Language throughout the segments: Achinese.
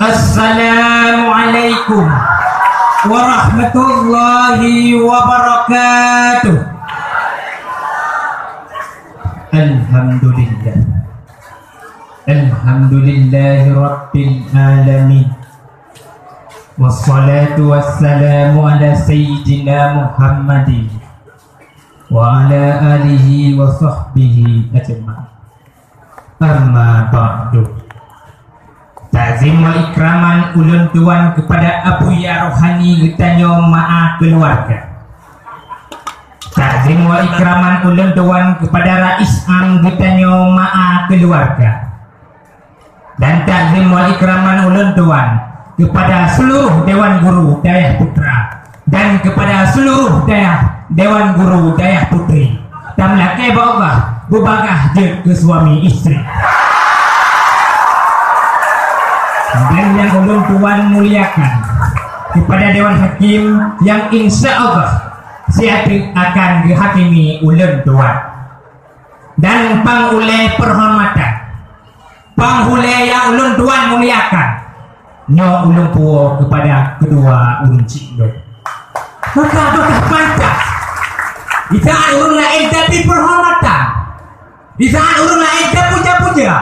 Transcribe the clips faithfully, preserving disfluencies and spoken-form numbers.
Assalamualaikum warahmatullahi wabarakatuh. Alhamdulillah. Alhamdulillahi rabbil alamin. Wassalatu wassalamu ala sayyidina Muhammadin wa ala alihi wa sahbihi ajma'in. Amma ba'du. Takzim wal ikraman ulôn tuan kepada Abuya Rohani geutanyoe ma'a keuluwarga. Takzim wal ikraman ulôn tuan kepada Rais Am geutanyoe ma'a keuluwarga. Dan takzim wal ikraman ulôn tuan kepada seluruh Dewan Guru Dayah Putra dan kepada seluruh dayah Dewan Guru Dayah Putri. Tameulakée bak Allah beubagaih jeuet keu suami istri. Dan nyang ulôn tuan muliakan kepada Dewan Hakim nyang insya Allah siat teuk akan geuhakimi ulôn tuan. Dan pang ulée peuhormatan, pang ulée nyang ulôn tuan muliakan, nyoe ulôn puwoe kepada keudua ureuëng chik lôn. Maka beukah pantas di saat ureuëng laén tabri peuhormatan, di saat ureuëng laén tapuja-puja,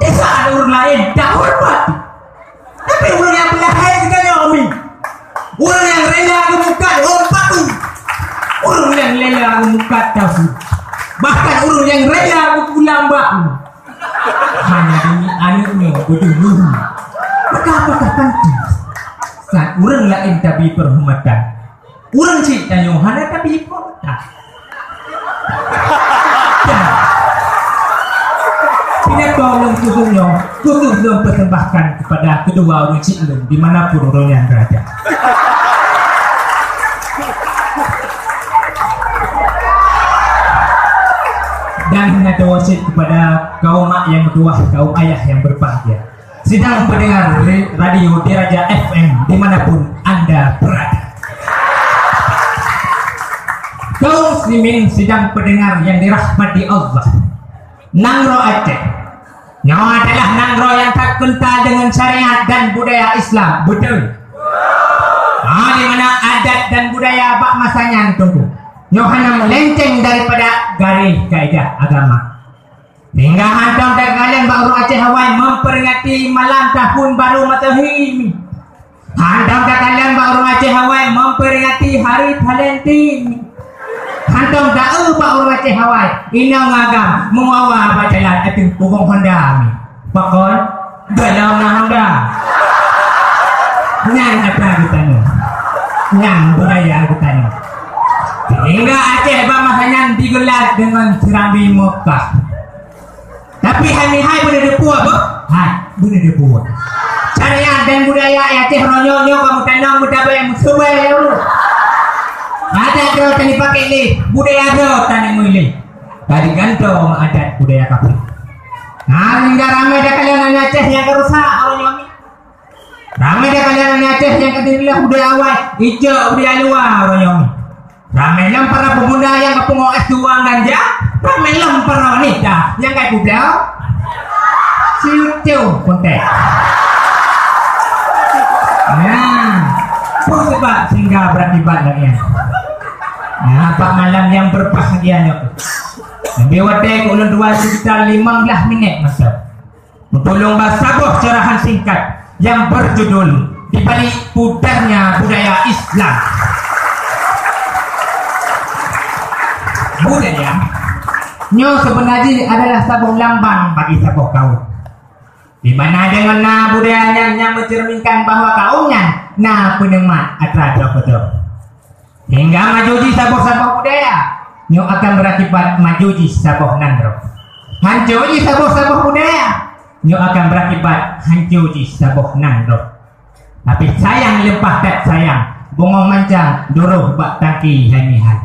di saat ureuëng laén tahormati. Tapi ureuëng nyang peulahé geutanyoe mi, ureuëng nyang rela geumukat ôn patu, ureuëng nyang rela geumukat tahu, bahkan ureuëng nyang rela geupulang bak hana demi aneuëk nyoe beudeuh luhu. Maka apakah pantas saat ureuëng laén tabri peuhormatan, ureuëng chik tanyoe hana tabri peuhormatan? Pidato lôn khusus nyoe khusus lôn persembahkan kepada keudua ureuëng chik lôn di mana pun ureuëng nyan berada. Dan hana teuwasiet kepada kaum mak nyang meutuwah, kaum ayah nyang berbahagia. Sidang pendengar re-, radio Diraja F M dimanapun anda berada. Kaum muslimin sidang pendengar yang dirahmati Allah. Nanggroe Aceh. Nyoe adalah nanggroe yang that kental dengan syariat dan budaya Islam, betul? Ha, di mana adat dan budaya bak masa nyan teungku. Nyoe hana melenceng daripada garis kaedah agama. Sehingga hantom takalon bak ureuëng Aceh awai memperingati malam tahun baru Masehi. Hantom takalon bak ureuëng Aceh awai memperingati hari Valentine. Hantom taeu bak ureuëng Aceh awai inong agam meuwawa bak jalan ateueh pugong Honda mi. Pakon? Dalam na Honda. Nyan atra geutanyoe. Nyan budaya geutanyoe. Sehingga Aceh bak masa nyan digelar dengan Serambi Mekah. Tapi hai mihai beuna deupue apa? Hai, beuna deupue. Syariat dan budaya Aceh ronyo nyoe kamu tanam meutabé meusubai ya Allah. Adat droe tani pakai lé, budaya droe tani ngui lé. Tadi gantoe adat budaya kapu. Nah, hingga ramai dah kalian nanya Aceh yang kerusak ronyo ni. Ramai dah kalian nanya Aceh yang kediri lah budaya awai, ijak budaya luar ronyo ni. Ramai lom para pemuda nyang ka pungoh es tuang ganja, ramai lom para wanita nyang ka kublau. Siutiu konteks. Nah, peue sebab sehingga berakibat lagée nyan? Nah, bak malam nyang berbahagia nyoe. Leubeh watée keu ulôn dua sekitar lima belas minit masa. Meutulông bak saboh carahan singkat yang berjudul Di Balik Pudarnya Budaya Islam. Budaya nyoe seubeuna jih adalah saboh lambang bagi saboh kaum. Di mana deungon na budaya nyan, nyan mencerminkan bahwa kaum nyan na peuneumat atra droe keudroe. Hingga maju jih saboh-saboh budaya, nyoe akan berakibat maju jih saboh nanggroe. Hanco jih saboh-saboh budaya, nyoe akan berakibat hanco jih saboh nanggroe. Tapi sayang leumpah that sayang, bungong mancang duroh bak tangki hai mihai.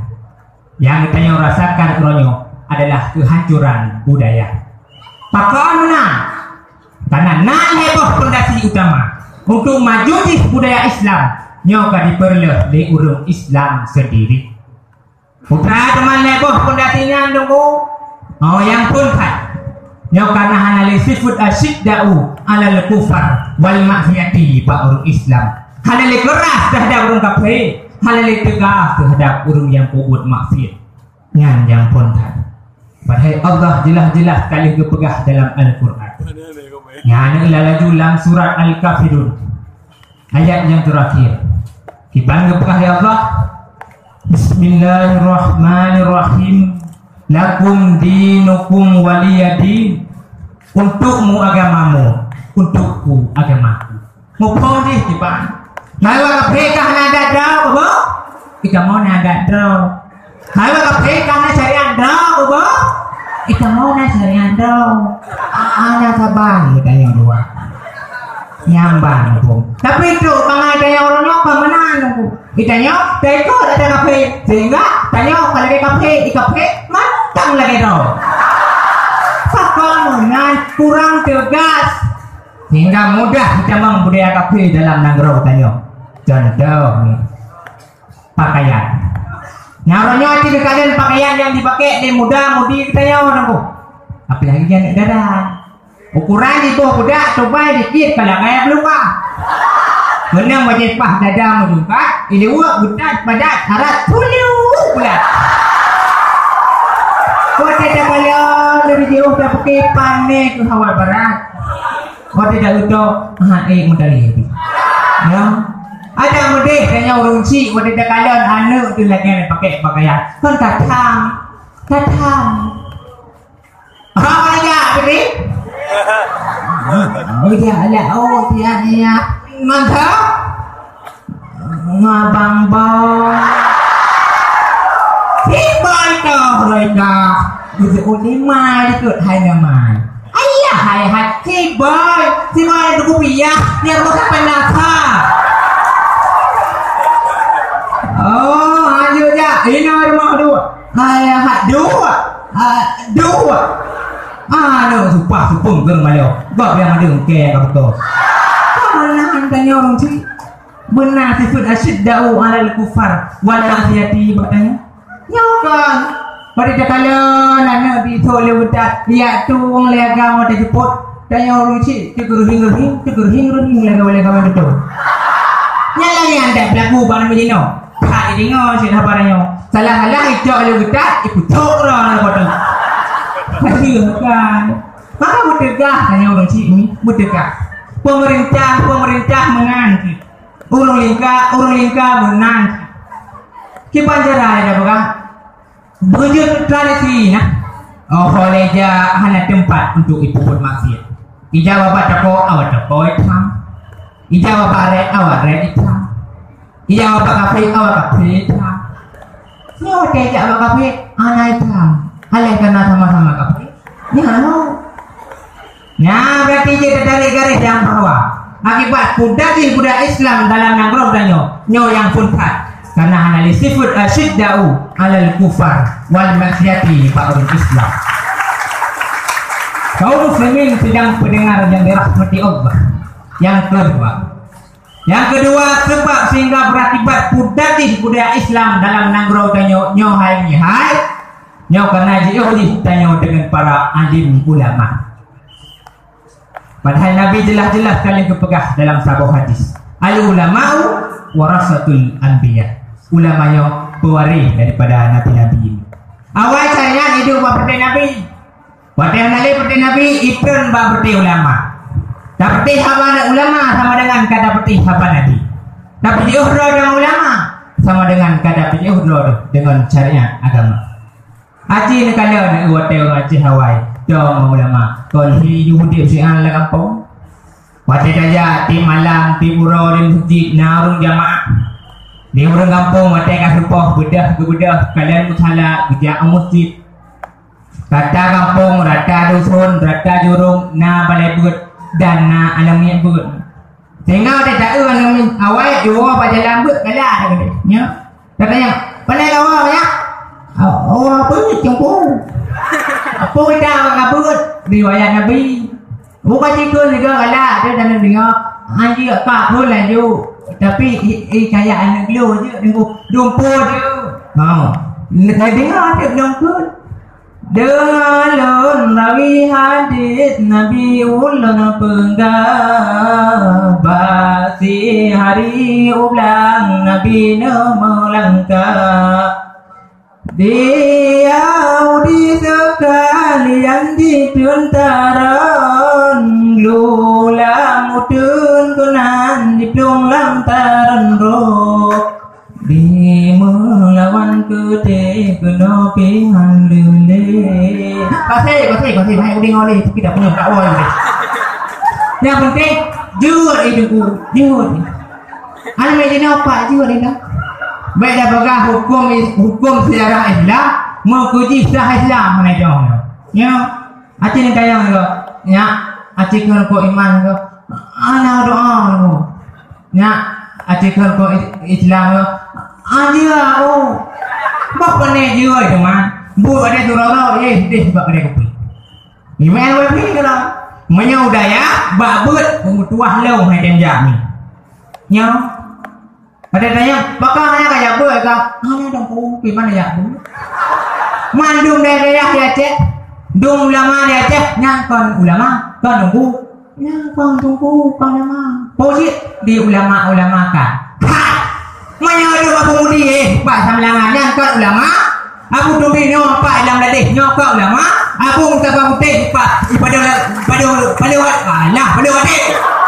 Nyang geutanyoe rasakan uroe nyoe adalah keuhancuran budaya. Pakon na? Karena na lhée boh pondasi utama untuk maju jih budaya Islam nyoe ka dipeureuloh lé ureuëng Islam sendiri. Putra teuma lhée boh pondasi nyan teungku, oh nyang phôn that. Nyoe kana hana lé sifeuet asyidda'u 'alal kufar wal maksiati bak ureuëng Islam. Hana lé keuras teuhadap ureuëng kafé, hana lé teugas teuhadap ureuëng nyang peubuet maksiat. Nyan nyang phon that. Padahai Allah jeulaih-jeulaih ka lheueh geupeugah dalam Al-Qur'an. Nyan laju lam surat Al-Kafirun. Ayat nyang teurakhir. Kiban geupeugah lé Allah, "Bismillahirrahmanirrahim. Lakum dinukum waliyadin." Untukmu agamamu, untukku agamaku. Muphom jih kiban. Hai awak kafé ka hana adat droe, Abu? Ikamoe na adat droe. Hai awak kafé ka na syariat droe, Abu? Ikamoe na syariat droe. Ah, na saban geutanyoe dua. Nyambang pun. Tapi tu bangai tanyoe uroe nyoe ka meunan, Abu. Geutanyoe taikot ata kafé, sehingga tanyoe ka lagée kafé, i kafé mantong lagée droe. Pakon meunan kurang teugas. Sehingga mudah tamong budaya kafé dalam nanggroe tanyoe. Contoh ni, pakaian. Nyaroe nyoe cit kalon pakaian nyang dipakai lé muda-mudi geutanyoe nanggroe. Apalagi aneuk dara. Ukuran jiboh budak tubai dikit ka lagée beulupa. Meunang bajée pah dada meujungkat, iluwak butat padat harat suliu bulat. Watée takalon dari jauh tapiké pané keu hawa barat. Watée dak geuto, ha, eh, meudali. Ya. Ada meudeh tanya ureuëng cik, watée takalon aneuk tu lagée pakai pakaian. Kon tatang, tatang. Ha, raja tadi. Oh, ya, ya, oh, ya, ya. Mantap. Ngabang bang. Sibai kah mereka. Bisa unik mai ikut hai namai. Ayah hai hai. Sibai. Sibai ada kupiah. Dia bukan penasa. Oh, lanjut ya. Ini rumah dua. Hai hai dua. Ah, dua. Ah, no, supah supung ke rumah yo. Gak yang ada ke yang kau. Kau mana tanya orang cik? Beuna sifeuet asyidda'u 'alal kufar wal maksiati bak tanyoe? Nyoe kon. Pada takalon aneuk di thok lé utat, yak tueng lé agam watée jipot. Tanyoe ureuëng cit, teugeureuhing-reuhing, teugeureuhing-reuhing lé gawai-lé gawai beutôi. Nyan lagée nyan dak beulaku bak aneuk jinoe. That jideungoe cit haba tanyoe. Salah-salah icok lé utat, ipeucok droe aneuk potong. Tapi bukan. Maka beuteugah tanyoe ureuëng cit ni, beuteugah. Pemerintah, pemerintah meunan cit. Ureuëng lingka, ureuëng lingka meunan. Kiban cara ida peugah, beujeuet tradisi na. Oh, lé jak hana teumpat untuk ipeubuet maksiat. Ija bak toko, awak toko itam. Ija bak rek, awak rek itam. Ija bak kafé, awak kafé itam. Nyoe teh jak bak kafé, hana itam. Oleh karena sama-sama kafé. Nyoe. Nyan berarti jih teutarek garéh nyang bahwa akibat peue jih budaya Islam dalam nanggroe tanyoe, nyoe nyang phon that. Karena hana lé sifeuet asyidda'u 'alal kufar wal maksiati bak ureuëng Islam. Kaum muslimin sidang pendengar yang dirahmati Allah. Yang kedua, yang kedua sebab sehingga berakibat peue jih budaya Islam dalam nanggroe tanyoe, nyoe hai nyoe hai, nyoe karena jiôh jih tanyoe dengan para alim ulama. Padahai Nabi jeulaih-jeulaih ka lheueh geupeugah dalam saboh hadis, "Al-ulama'u warasatul anbiya." Ulama nyoe peuwaréh daripada nabi-nabi. Awai syariat hidup bak peureté Nabi. Watée hana lé peureté Nabi, itrön bak peureté ulama. Tapeureté haba ulama sama dengan ka tapeureté haba Nabi. Tapeujiôh droe deungon ulama sama dengan ka tapeujiôh droe deungon syariat agama. Aci neukalon watée ureuëng Aceh awai, dong ulama. Kon hi ju udeb sian lam gampông. Watée tajak tieb malam, tieb uroe di meuseujid na ureuëng jamaah. Di ureuëng gampông watée ka seupoh beudoh geubeudôh, kalon musala geujak u meuseujid. Rata gampông, rata dusun, rata jurông na balée beuet dan na aneuk miet beuet. Sehingga watée taeu aneuk miet awai jiwoe bak jalan beuet galak dah geude. Nyoe. Katanya, "Pandai lawa ya?" "Oh, oh, apa ni cempu? Apa kita akan kabut?" Riwayat Nabi. Bukan cikgu juga galak dia dan dia. Anjir ka pun laju. Tapi i, i kaya aneuk lu je, nunggu dumpu je. Ha. Nak dengar dia dumpu. Deungon lôn rawi hadis Nabi ulôn peugah, bak sihari u blang Nabi neumeulangkah. Di Yahudi seukalian jiteuntara, lu lam uteuen keunan jiplueng lam tareun roh. Di meulawan keude keunoe pih han lé. Kasih, kasih, kasih, banyak udeng oleh, tapi tak punya, tak boleh. Yang penting, jujur itu, jujur. Aneuk jinoe pak jeuet inong. Bèk tapeugah huköm, huköm seujarah Islam, meukeujih sah Islam hana jeuet. Nyoe, aci neutanyong nyoe, nyak, aci kheun keu iman nyoe, hana doa nyoe. Nyak, aci kheun keu is-, Islam nyoe, hana jeuet, oh. Bah pané jeuet teuma. Buet ada suroro, eh, deh bak kedai kopi. Imam Wafi kira. Meunyoe udaya, bak beuet, peumeutuah lom hai dan jami. Nyoe. Ada tanya, pakon hana kaya beuet ka? Hana dong ku, pi mana ya beuet? Mandum dayah-dayah di Aceh, dum ulama di Aceh, nyang kon ulama, kon dong ku. Nyang kon dong ku, kon ulama. Pojit di ulama-ulama kan. Ha! Meunyoe dong aku mudi, eh, pak samlangan, nyang kon ulama, Abu Tubi nyoe pak lam ladeh, nyoe pak ulama. Abu Mustafa Putih pak pada pada pada alah pada wadeh.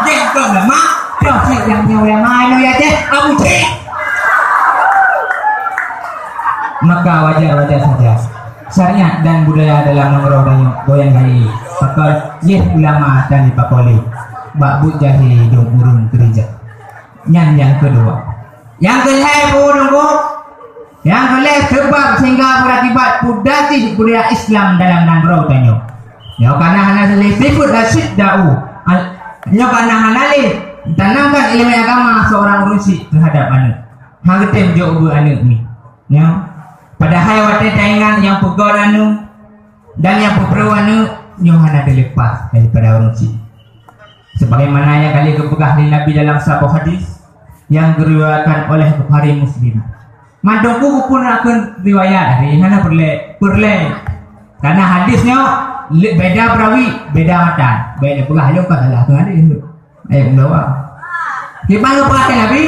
Dia pak ulama. Kau cik yang punya ulama anu ya teh, Abu cik. Maka wajar-wajar saja. Syariat dan budaya dalam nanggroe dan goyang hari. Pakon jih ulama dan dipakoli. Bak buet jahi dong ureueng keurija. Nyan yang kedua. Yang kelhèe peue dong ku? Nyang keu lhèe seubab sehingga beurakibat peudat jih budaya Islam dalam nanggroe tanyoe. Nyoe kana hana lé sifeuet asyik da'u. Al-, nyoe kana hana lé tanamkan ileumèe agama seurang ureueng syik teuhadap aneuk. Hana geutem jok ubé aneuk nyoe. Nyoe. Padahai watèe taingat nyang peugot aneuk dan nyang peubrôh aneuk nyoe hana teulepas daripada ureueng syik. Sebagaimana nyang ka lheueh geupeugah lé Nabi dalam saboh hadis nyang geuriwayatkan oleh Bukhari Muslim. Mandum buku pun akan riwayat, hari hana peureulèe, peureulèe. Karena hadis nyoe le-, beda perawi, beda matan. Beda peugah nyoe ka salah tu hadis tu. Ayat dua. Di mana peugah Nabi?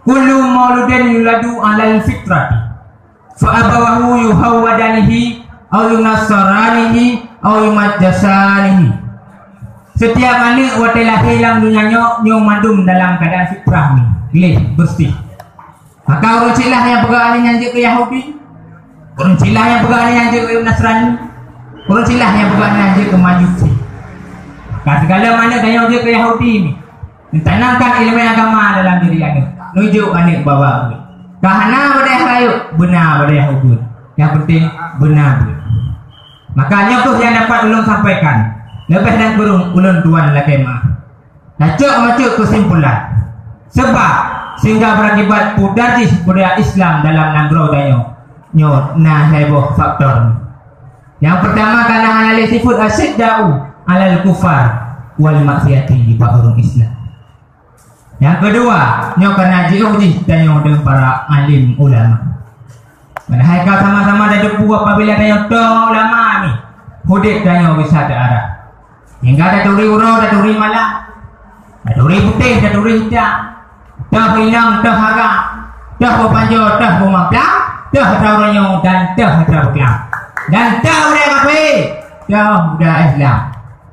"Kullu mauludin yuladu alal fitrati." Fa abawahu yuhawwadanihi, au yunasaranihi, au yumajjasanihi. Setiap aneuk watèe lahé lam donya nyoe, nyoe mandum dalam keuadaan fitrah ni, gleh, beureuséh. Maka ureueng silah nyang peugah aneuk nyan jeuet keu Yahudi, ureueng silah nyang peugah aneuk nyan jeuet keu Nasrani, ureueng silah nyang peugah aneuk nyan jeuet keu Majusi. Maka sigohlom aneuk tanyoe jeuet keu Yahudi ni. Tanamkan ileumèe agama dalam diri aneuk. Nunjuk aneuk bak beuet. Ka hana bak dayah rayeuk, beuna bak dayah ubit. Nyang penting, beuna beuet. Maka nyoe kheueh nyang dapat ulôn sampaikan. Leubeh dan kureueng ulôn tuan lakèe meu'ah. Tacok meucok keusimpulan. Seubab, sehingga beurakibat peudat jih budaya Islam dalam nanggroe tanyoe. Nyoe na lhèe boh faktor. Nyang peurtama, kana hana lé sifeuet asyidda'u alal kufar wal maksiati bak ureueng Islam. Nyang keudua, nyoe kana jiôh jih tanyoe deungon para alim ulama. Padahai ka sama-sama tateupeue apabila tanyoe tong ulama ni, udép tanyoe bisa teuarah. Hingga taturi uroe, taturi malam, taturi putéh, taturi itam, toh inong, toh agam, toh beupanjoe, toh beumaplang, toh atra uroe nyoe dan toh atra beuklam, dan toh budaya kafé, toh budaya Islam.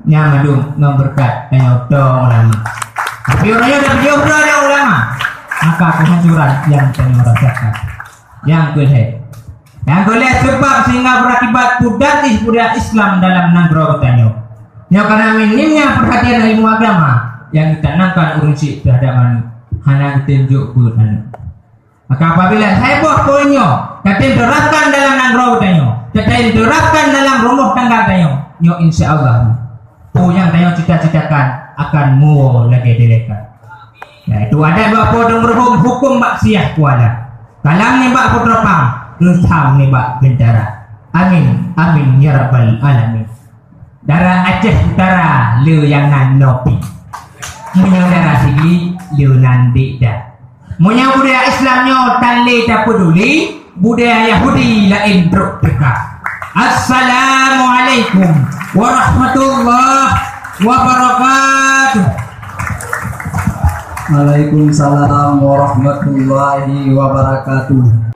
Nyan mandum ngon beureukat tanyoe tong ulama. Tapi uroe nyoe tapiôh droe dan ulama, maka keuhancuran nyang tanyoe rasakan. Nyang keulhèe. Nyang keulhèe, seubab sehingga beurakibat peudat jih budaya Islam dalam nanggroe geutanyoe. Nyoe kana minimnya peurhatian ilmu agama nyang geutanamkan ureueng syik teuhadap aneuk, hana geutem jok beuet aneuk. Maka apabila lhèe boh poin nyoe tatem terapkan dalam nanggroe geutanyoe, tatem terapkan dalam rumoh tangga tanyoe, nyoe insya Allah peue nyang tanyoe cita-citakan akan muwoe lagèe dilèe ka. Yaitu adat bak Po Teumeureuhôm, hukôm bak Syiah Kuala, kalam nibak Putroe Phang, reusam nibak Bintara. Amin, amin ya rabbal alamin. Dara Aceh Utara le nyang nan nopi. Meunyoe dara Sigli le nan dikda. Meunyoe budaya Islam nyoe tan le tapeuduli, budaya Yahudi laén trok teuka. Assalamualaikum warahmatullahi wabarakatuh. Waalaikumsalam warahmatullahi wabarakatuh.